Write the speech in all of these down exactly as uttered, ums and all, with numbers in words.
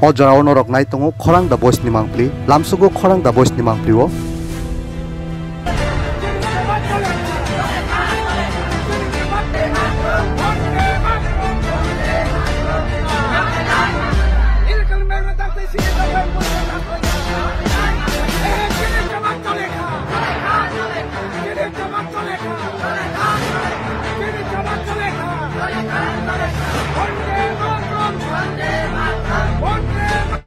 O jorao norok nai tongo Khorang The Voice ni mangpli, lamsugo Khorang The Voice ni mangpli o.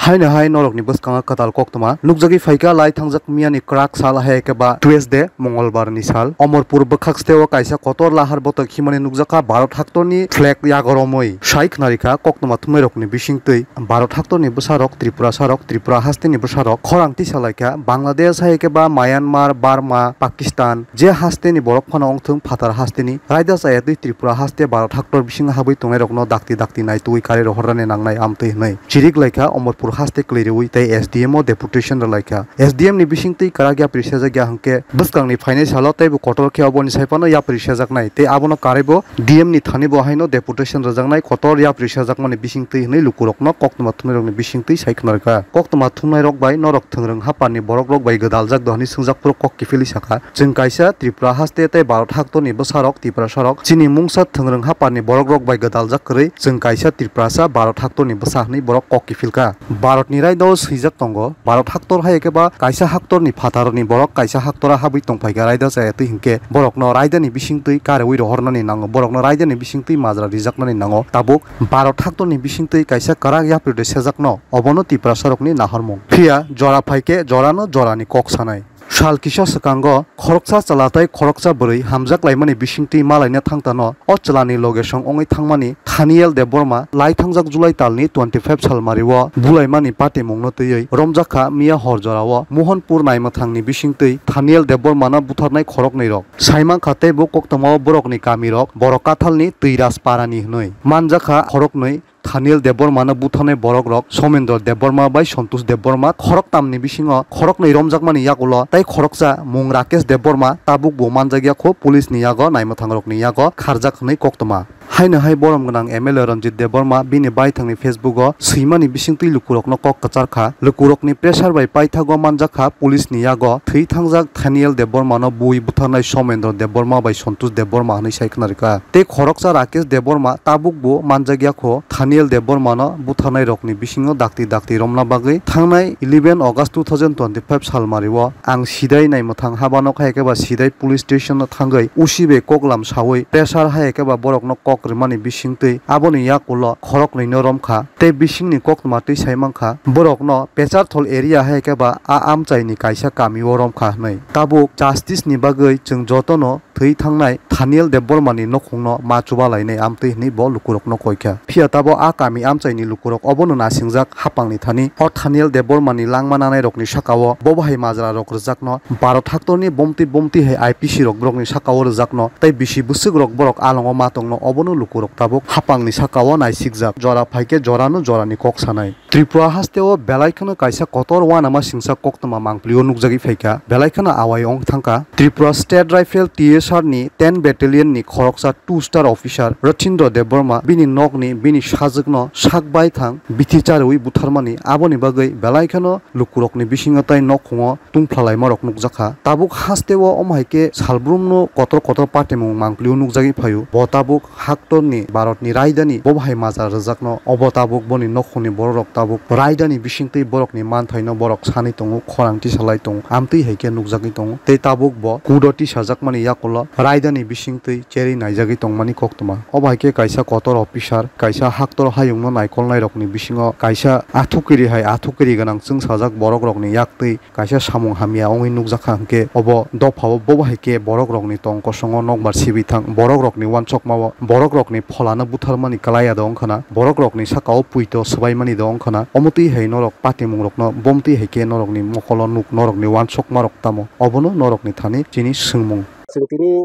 Haino hai norokni bwskango kwtal koktwma nukjagwi phaikha, lai thangjak miyani kwrak sal hai khe ba Tuesday, Mongolbar ni sal. Omorpur bwkhak steo kaisa kotor lahar botok himani nukjakha, Bharat haktorni flag yago romwi. Sai khwnarikha koktwma thumnairokni bisingtwi Bharat haktorni bwsarok, Tripurasarok, Tripura hasteni bwsarok khorang tisa laikha, Bangladesh hai khe ba Myanmar, Burma, Pakistan, je hasteni borok phano wngthung, phatar hasteni raida chayatwi Tripura haste Bharat haktor bisingo habwi tongnairokno dakti dakti naitugwi kari rohornani nangnai amtwi hwnwi chirik laikha Omorpur haste kwlwi rwui tei S D M o deputation rwlaikha. S D M ni bisingtwi kwrak yapri sejak ya hwnkhe bwskangni phainai salo teibo kotor khe oboni sai phano yapri sejaknai tei abono karwibo D M ni thani bo haino deputation rwjaknai kotor yapri sejakmani bisingtwi hwnwi lukurokno koktwma thumnairokni bisingtwi sai khwnarkha. Koktwma thumnairok bai norok thwngrwng haparni borokrok bai gwdaljak do hwnwi swngjak phuru kok kiphilwi sakha. Chwng kaisa Tripura haste tei Bharat haktorni bwsarok, Tiprasarok, chini mungsa thwngrwng haparni borokrok bai gwdaljak kwrwi chwng kaisa Tripurasa Bharat haktorni bwsa hwnwi borok kok kiphilkha. Bharatni raidao swijak tongo, Bharat haktor hai khe ba kaisa haktorni phatarni borok kaisa haktora habwi tongphaikha raida chayatwi hinkhe borokno raidani bisingtwi karwi rohornani nango, borokno raidani bisingtwi majra rijaknani nango. Tabuk Bharat haktorni bisingtwi kaisa kwrak yapri de sejakno, obono Tiprasarokni nahormung. Phiya jora phaikhe jorano jorani kok sanai. Sal kisa swkango khoroksa chwla tei khoroksa bwrwi hamjak laimani bisingtwi malaina thangtano o chwlani loge song wngwi thangmani Thaniel Debbarma lai thangjak July talni twenty five salmario bulaimani patimungno twiwi romjakha miya hor jorao Mohanpur naimwthangni bisingtwi Thaniel Debbarmano butharnai khoroknwirok. Saimankha teibo koktwmao borokni kamirok borok kathalni Twiraj parani hwnwi manjakha khoroknwi. Thaniel Debbarmano butharnai borokrok Somendro Debbarma bai Santosh Debbarma, khoroktamni bisingo khoroknwi romjakmani yagulo tei khoroksa mung Rakesh Debbarma tabukbo manjakya kho police ni yago naimwthangrokni yago kharjak hwnwi koktwma. Haino hai borom gwnang M L A Ranjit Debbarma bini baithangni Facebook o swimani bisingtwi lukurokno kok kwcharkha. Lukurokni pressure bai paithago manjakha police ni yago thwi thangjak Thaniel Debbarmano bui butharnai Somendro Debbarma bai Santosh Debbarma hwnwi sai khwnarikha. Tei khoroksa Rakesh Debbarma tabukbo manjakya kho. Thaniel Debbarmano butharnairokni bisingo dakti dakti romna bagwi thangnai eleven August two thousand twenty-five salmario ang sidai naimwthang habanok hai khe ba sidai police station o thangwi O C bai koklam sawi pressure hai khe ba borokno kok rwmani bisingtwi aboni yakulo khoroknwino romkha tei bisingni koktwma twi sai mankha borokno Pecharthal area hai khe ba a amchaini kaisa kamio romkha hwnwi. Tabuk justice ni bagwi chwng jotono thwi thangnai Thaniel Debbarmani nokhungno ma chuba lainai amtwi hwnwi bo lukurokno koikha. Phiya tabo a kami amchaini lukurok obono nasingjak hapangni thani o Thaniel Debbarmani langma nanairokni sakao bo bahai majrarok rwjakno Bharat haktorni bomti bomti hai I P C rok borokni sakao rwjakno tei bisi bwswkrok borok alongo ma tongno obono lukurok tabuk hapangni sakao naisikjak. Jora phaikhe jorano jorani kok sanai. Tripura hasteo belai kheno kaisa kotor uanama singsa koktwma mangpilio nukjagwi phaikha, belai kheno awai wng thangkha. Tripura State Rifle T S R ni ten Battalion ni khoroksa two star officer Rathindra Debbarma bini nokni bini sajwkno sak bai thang bithi charwi butharmani, aboni bagwi belai kheno lukurokni bisingo tei nokhungo tungphlalaima rok nukjakha. Tabuk hasteo omo hai khe salbrumno kotor kotor patimung mangpilio nukjagwi phaio. Bo tabuk haktorni Bharatni raidani bo bahai majra rwjakno, obo tabuk boni nokhungni bororok tabuk raidani bisingtwi borokni manthaino borok sanwi tongo, khorang tisalai tongo, amtwi hai khe nukjagwi tongo. Tei tabuk bo kudo tisajakmani yakulo raidani bisingtwi cherwi naijagwi tongmani koktwma. Obo hai khe kaisa kotor officer, kaisa haktor hayungno naikolnairokni bisingo kaisa athukiri hai athukiri gwnang chwngsajak borokrokni yaktwi kaisa samung hamya wngwi nukjakha hwnkhe, obo dophao bo bahai khe borokrokni tong kosongo nokbar sibwi thang, borokrokni uansukmao, borokrokni pholano butharmani kwlaiya do wngkhana, borokrokni sakao puito swbaimani do wngkhana, omo twi hai norok patimungrokno, bomtwi hai khe norokni mokolo nuk, norokni uansukmarok tamo, obono norokni thani chini swngmung. Chwng tini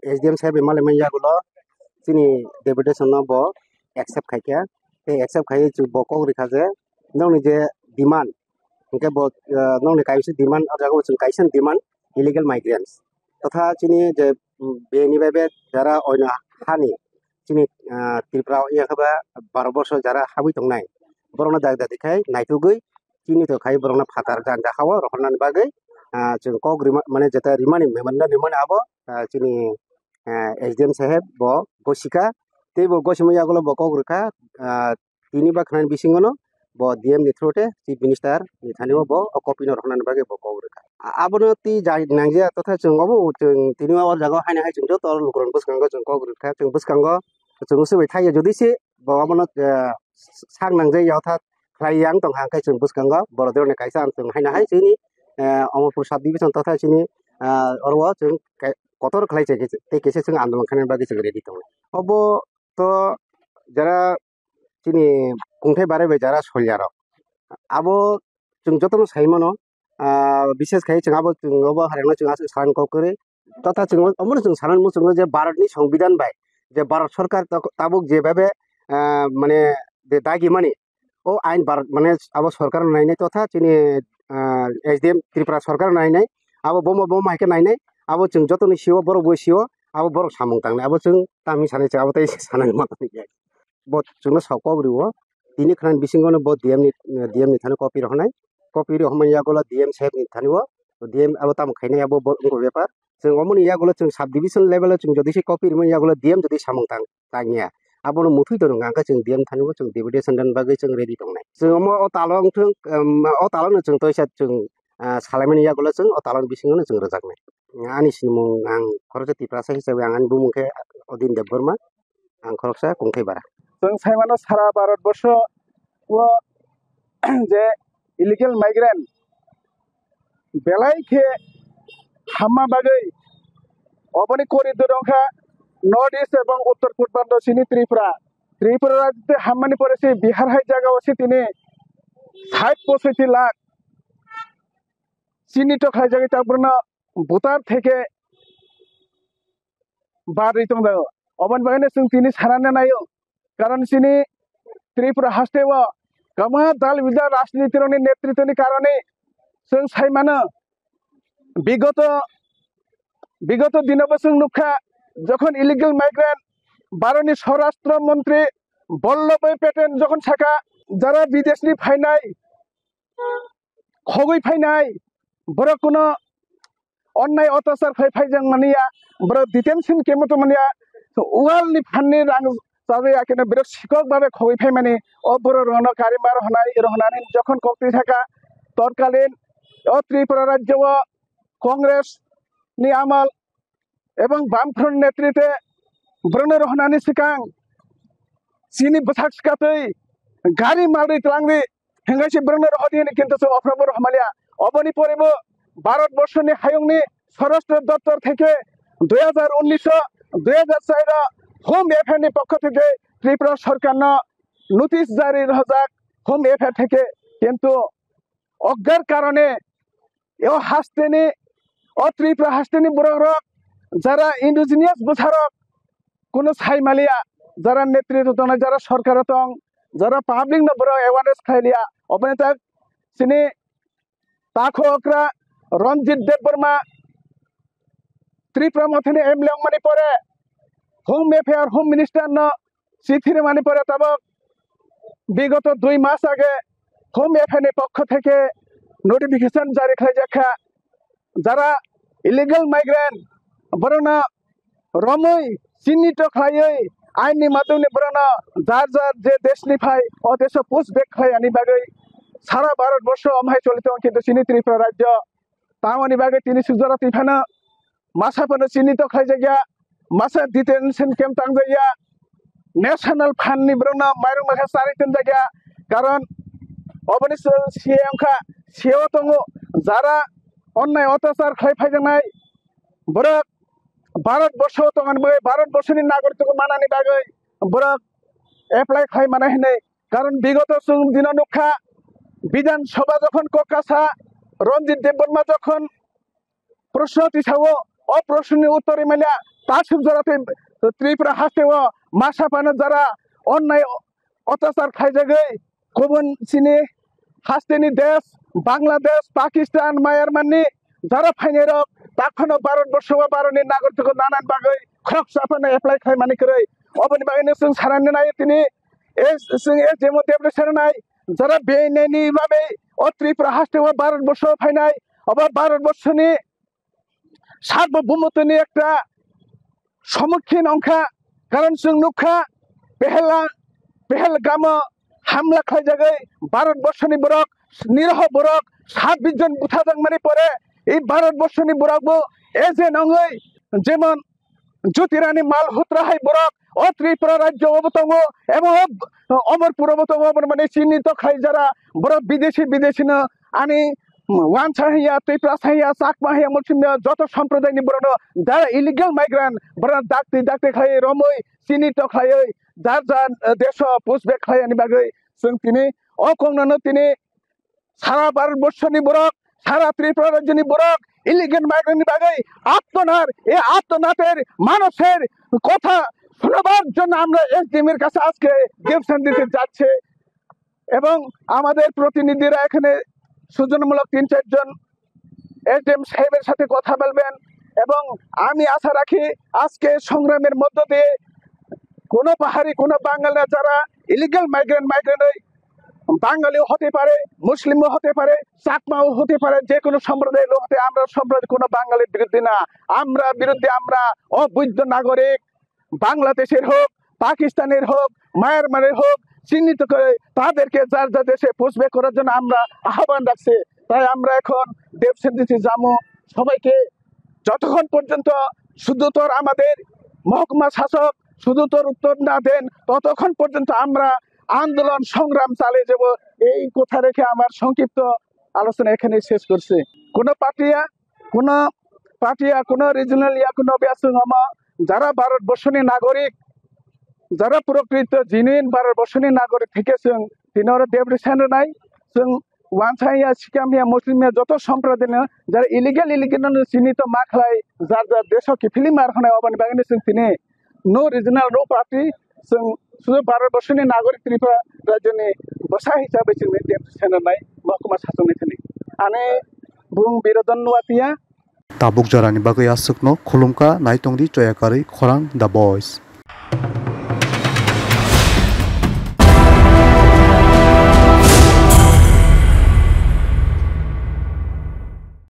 S D M sir bai malaimani yagulo chini deputation no bo accept khaikha, tei accept khaiwi chwng bo kok rikha je nokni je demand, hwnkhe bo, ah, nokni kaisa demand, o jaga o chwng kaisa demand illegal migrants. Totha chini je, mm, bini bai be jara oino hani chini, ah, Tripura o yakha ba baro borsor jara habwi tongnai, borokno dagi dagi khai naitugwi chini to khai borokno phatar janja hao rohornani bagwi, ah, chwng kok rima, mane jeta rimani memorandum rimani abo, ah, chini, ah, S D M saheb bo gosika, tei bo gosima yagulo bo kok rwkha, ah, tini ba khwnani bisingono bo D M ni through te Chief Minister ni thani o bo o copy no rohornani bagwi bo kok rwkha. A-, abono tei jai nangjak totha chwng obo chwng tini o jaga o haino hai chwng joto lukurokni bwskango chwng kok rwkha, chwng bwskango chwng swbai thaiya jodi se bo abono, eh, sak nangjak ya otha khlai yang tongkha, hwnkhe chwng bwskango borok rokni kaisa ang chwng haino hai chini, eh, Amarpur sub division totha chini, ah, oro o chwng kai-, kotor khlai se tei kaisa chwng andolon khainani bagwi chwng ready tongo. Obo to jara chini kungthai barai bai jara solya rok abo chwng jotono sai mano, ah, bishes khai chwng abo chwng obo harang no chwng aswk salan kok kwrwi. Totha chwng omono chwng salan muchungo je Bharat ni Songbidan bai je Bharat Sarkar tok-, tabuk je bhabe, ah, mane je dagi mani o ain Bharat mane abo sarkar nainai totha chini, ah, S D M Tripura sarkar nainai abo bomo bomo hai khe nainai abo chwng jotoni sio borok bo sio abo borok samung tangnai abo chwng tamni sanai chwng abo tei sanani mano. Bo chwngno sok kok rwo. Tini khwnani bisingo no bo D M ni, D M ni thani copy rohornai. Copy rohormani yagulo D M saheb ni thani o. D M abo tamo khainai abo bo wngkha bepar. Chwng omoni yagulo chwng sub division level o chwng jodi se copy rwmani yagulo D M jodi samung tang tangya. Abono muthwi tono hwnkha chwng D M thani o chwng deputation dan bagwi chwng ready tongnai. Chwng omo o talo wngthwng, um, o talo no chwng toisa chwng, ah, salaimani yagulo chwng o talo ni bisingo no chwng rwjaknai. Ani sinimung ang khoroksa Tiprasa hisabe ang ani bumung khe Odin Debbarma. Ang khoroksa kungthai bara. Chwng saimano sara Bharat borsho o je illegal migrant belai khe hamma bagwi oboni corridor wngkha North East ebong Uttor Purbanchal chini Tripura. Tripura rajyo hammani pore se Bihar hai jaga o se tini sait posoiti lakh chini to khlaijagwi ta borno voter theke barwi tongjago. Oboni bagwino chwng tini sanani naio. Karon chini Tripura haste o kwbangma dal bidal rajniti rokni netritwni karone chwng sai mano, bigoto, bigoto dino bo chwng nukha, jokhon illegal migrant Bharotni Swarashtra Montri Vallabhbhai Patel jokhon sakha, jara bideshni phainai, khogwi phainai, borok kuno onnai otachar khai phaijak mani ya, borok detention camp o tongmani ya, wal ni phan ni rang chajak ya khe no borok sikok babe khogwi phaimani, o borok rokno kari ma rohonai, rohonani jokhon kok twi thaka, totkalin o Tripura rajyo o Congress ni amal ebong Bamfront netritwe borokno rohonani swkang chini bwsak swkatwi gari malwi twlangwi hwnkhe se borokno rohodi hwnwi kintu chwng ophrobo rohormaliya. Oboni pore bo Bharat borshoni hayungni Swarashtra Doptor theke dui hazar unnish o, dui hazar char o Home Affair ni pokho theke Tripura sorkarno notice jari rwjak Home Affair theke, kintu oggar karone o hasteni, o Tripura hasteni borok rok jara indigenous bwsarok kuno sai maliya, jara netritw tongnai, jara sorkaro tong, jara public no borok awareness khailiya. Oboni tak chini takho okra Ranjit Debbarma Tripura mothani M L A wngmani pore Home Affair, Home Minister no chithi rwmani pore tabok bigoto dui mas age Home Affair ni pokho theke notification jari khlaijak kha, jara illegal migrant borokno romwi chinito khlaiwi aini madungni borokno jar jar je deshni phai o desho push back khlai ani bagwi sara Bharat borsho omhai choli tongo, kintu chini Tripura rajyo tamoni bagwi tini sujora twi phano masa phano chinito khlaijakya, masa detention camp tangjakya, national fund ni borokno mairung masa charwi tonjakya, karon oboni se, se wngkha, seo tongo jara onnai otachar khlai phaijaknai borok Bharat borsho tongani bagwi, Bharat borshoni nagoritwkgo manani bagwi borok apply khlai manai hinwi, karon bigoto chwng dino nukha Bidhan Sabha jokhon kok kasa Ranjit Debbarma jokhon proshno tisao, o proshnoni uttor rwmaliya, ta sukjora tei Tripura hasteo masa phano jara onnai otachar khaijagwi kubun chini hasteni desh Bangladesh, Pakistan, Myanmar ni jara phainairok takhano Bharat borsho o Bharatni nagoritwkgo nanani bagwi khoroksa phano apply khlaimani kwrwi. Oboni bagwino chwng sanani naio tini, eh, chwng S D M o deputation nai, যারা বেআইনি ভাবে ও ত্রিপুরা হাস্তে ও ভারতবর্ষ ফাইনাই, অবা ভারতবর্ষনি সার্বভৌমত্বনি একটা সম্মুখীন অংখা। কারণ চুং নুখা, পেহেলা, পেহেলগামো হামলা খাইজাগৈ ভারতবর্ষনি বরক, নিরহ বরক, ছাব্বিশ জন বুথাজাংমানি পরে এই ভারতবর্ষনি বরকবো এজেন্ট অংগৈ, যেমন জ্যোতিরানী Malhotra hai borok o Tripura rajyo o bo tongo, ebong o Amarpur o bo tongo, obo mane chini to khlai jara borok bidesi bidesi no ani wansa haiya, Tripura haiya, Chakma haiya, Muslim haiya, joto somprodai ni borok no jara illegal migrant borok no dakti dakti khlai romwi chini to khlaiwi jar jar, eh, deso push back khlai ani bagwi chwng tini o kongno no tini sara Bharatborsho ni borok, sara Tripura rajyo ni borok illegal migrant ni bagwi আর্তনাদ, এই আর্তনাদের মানুষের কথা শোনাবার জন্য আমরা এসডিএম এর কাছে আজকে দেবসেন দিতে যাচ্ছি। এবং আমাদের প্রতিনিধিরা এখানে সৌজন্যমূলক তিন চারজন এসডিএম সাহেবের সাথে কথা বলবেন এবং আমি আশা রাখি আজকে সংগ্রামের মধ্য দিয়ে কোনো পাহাড়ি, কোনো বাঙালিরা যারা ইলিগাল মাইগ্রেন্ট, মাইগ্রেন্ট ওই বাঙালিও হতে পারে, মুসলিমও হতে পারে, চাকমাও হতে পারে, যে কোনো সম্প্রদায়ের লোক হতে আমরা সম্প্রদায় কোনো বাঙালির বিরুদ্ধে না। আমরা বিরুদ্ধে আমরা অবৈধ নাগরিক, বাংলাদেশের হোক, পাকিস্তানের হোক, মায়ানমারের হোক, চিহ্নিত করে তাদেরকে যার যার দেশে পুষব্যাক করার জন্য আমরা আহ্বান রাখছি। তাই আমরা এখন দেবসেন দিতে যাবো সবাইকে। যতক্ষণ পর্যন্ত সুদূতর আমাদের মহকুমা শাসক সুদূতর উত্তর না দেন, ততক্ষণ পর্যন্ত আমরা আন্দোলন সংগ্রাম চালিয়ে যাব। এই কথা রেখে আমার সংক্ষিপ্ত আলোচনা এখানে শেষ করছি। কোনো পাটিয়া, কোনো পাটিয়া, কোনো রিজনাল ইয়া কোনো ব্যাসং আমা যারা ভারতবর্ষনি নাগরিক, যারা প্রকৃত জেনুইন ভারতবর্ষনি নাগরিক থেকে চুং তিনরে দেবরি সেন নাই, চুং wansa ya, sikam ya, Muslim ya, joto সম্প্রদায় no যারা ইলিগাল ইলিগাল no চিহ্নিত মাখলাই যার যার দেশ কি ফিলি মার হনায় অবানি বাগানে চুং tini no regional no party, chwng sudu Bharatborsho ni nagorik Tripura rajyo ni bwsa hisabe chwng ni deep senai nai mohkuma sachung ni thani. Ani bung Birodon Nuatia. Tabuk jorani bagwi aswkno khulumkha, naitongdi choya karwi khorang The Voice.